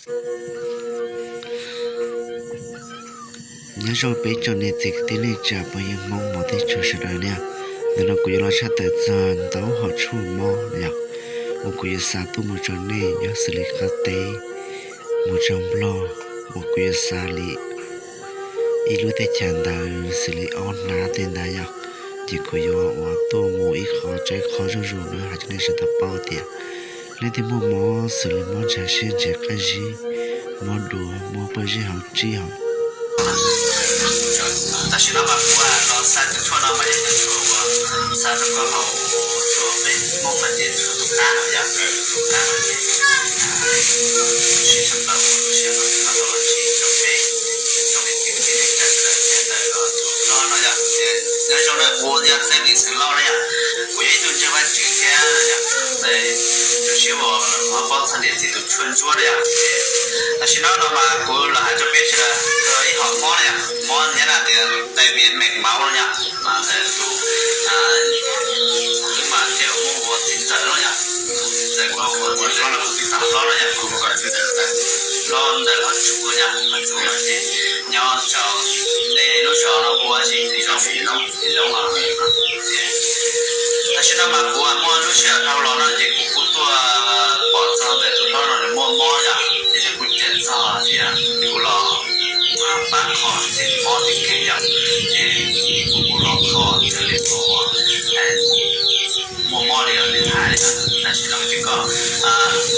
Nyob zoo peb tsoom niam txiv kwv tij neej tsa phooj ywg Hmoob hmov teb chaws sawv daws na. Ntawm no kuv yuav los tshaj tawm txog ntau hom tshuaj mob yom, uas kuv yuav xa tuaj mus rau nej nyob xws li qab teb mus rau Nplog, uas kuv yuav xa li ib lub teb chaws ntawd xws li ob hnab tej ntawd yom. Ces kuv yuav ua tuaj mus ib qho tso ib qho zuj zus na, hais rau nej sawv daws paub tias leej twg muaj mob xws li mob ntshav siab ntshav qab zib, mob duav, mob pob zeb hauv tsib hauv. Tam sim no mas kuv los xa cov tshuaj no mas yog cov tshuaj uas xa rau koj haus, tshuaj peb Hmoob hais tias tshuaj tus qab no yom, tus qab no ces sib tshaj plaws ua lub sij hawm no tau los ntsib rau peb tsoom niam txiv kwv tij neej tsa sawv daws thiab ntawm tus hlob no yom. Nyob zoo na, kuv yog Xeeb Lis xeem Lauj na yom, kuv yog ib tug ntseeg Vajtswv thiab yom, tus siab uas ho paub txog niam txiv tus tshuaj ntsuab na yom. Tam sim no no mas kuv los hais rau peb sawv daws txog ib hom mob na yom, mob nyob na tias tai viav meem mauv no yom, mas ntawm tus twb mas thiaj muaj ua txiv ntxawm no yom, txiv ntxawm kuj ua txiv hlob no, kuv txiv hlob no yom, kuv hlob ntawm hlob Tsuv yom, hlob Tsuv no ces nyob rau nej lub zos no ua si, zos Fim Loob, Fim Loob no. Tam sim no mas kuv muaj lub sij hawm dhau los no ces kuv kuj tuaj pom txog ntawm tus hlob no nws muaj mob yom, ces nws kuj ceeb txog thiab kuv los pab kho tej mob tej kev yom, ces kuv kuj los kho raws li qhov uas muaj mob li nws hais li ntawd. Tam sim no ces koj,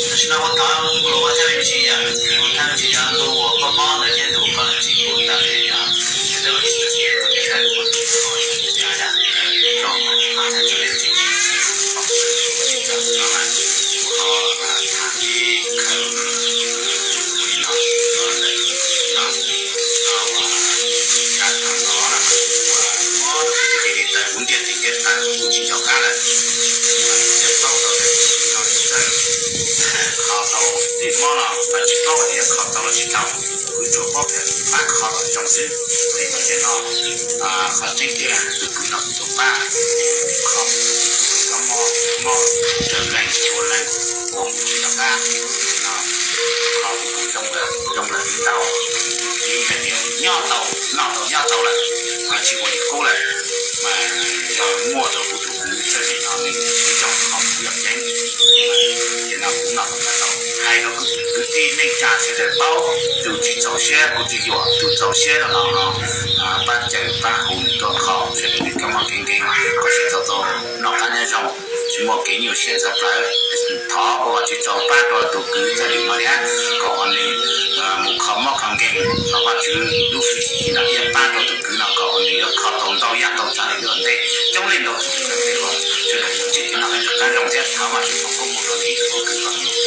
tam sim no kuv thov kuv los ua thaj me ntsis yom, ua thaj me ntsis yog ntu uas koj mob ntawd thiab ntu uas koj los ntsib kuv ntawd yom, ces ua ib txhia ntxiv kuv thiaj hais kuv tus kho yom, yom, los mas tham tso ib txhia ntxiv no mas kuv ho tham ib khaws li no, no, no, no, ua cas thaum no na mas kuv ua mob txij li tawm kuv ntiaj txiv kev tawm kuv tsis nco qab lawm. Mas kuv thiaj paub tau tias kuv no nws txawj kho tau tej mob no mas tsis paub tias kho tau los tsis tau, kuv tsuas paub tias pab kho kom zoo xwb. Li no ces no qhov tseeb tiag tus kwv no kuv tsuas pab kho kab mob, mob raws lees txhua leej, kuv tsis nco qab. Li no kho kuv tus zoo lawm, zoo lawm li ntau, kuv txiv hais tias nyob tau noj tau nyob tau lawm, tsis ua li qub lawm. Mas yog muaj rau kuv tus kwv txawj li no nws tsis zoo qhov kuv yog ceeb. Ces no kuv noj tau nyob tau, hais rau kwv tij neej tsa sawv daws paub, tus tsis txaus siab kuv tsis yuam, tus txaus siab rau no no pab caw pab hu nws tuaj kho sawv daws li kab mob kev nkeeg, kom sawv daws tau noj qab nyob zoo, tsis muaj kev nyuaj siab txhawv plawv. Thov ua Vajtswv tsaug pab rau tus kwv txawj li no thiab, kom uas nws mus kho mob kho nkeeg los Vajtswv lub hwj chim no thiaj pab rau tus kwv no kom uas nws yuav kho tau ntau yam ntau tsav lawm yav tom ntej coob leej ntau tus txawj li uas sawv daws yuav ntsib kev noj qab nyob qab zoo thiab. Thov Vajtswv foom koob hmoov rau nws ib tug kwv kom nws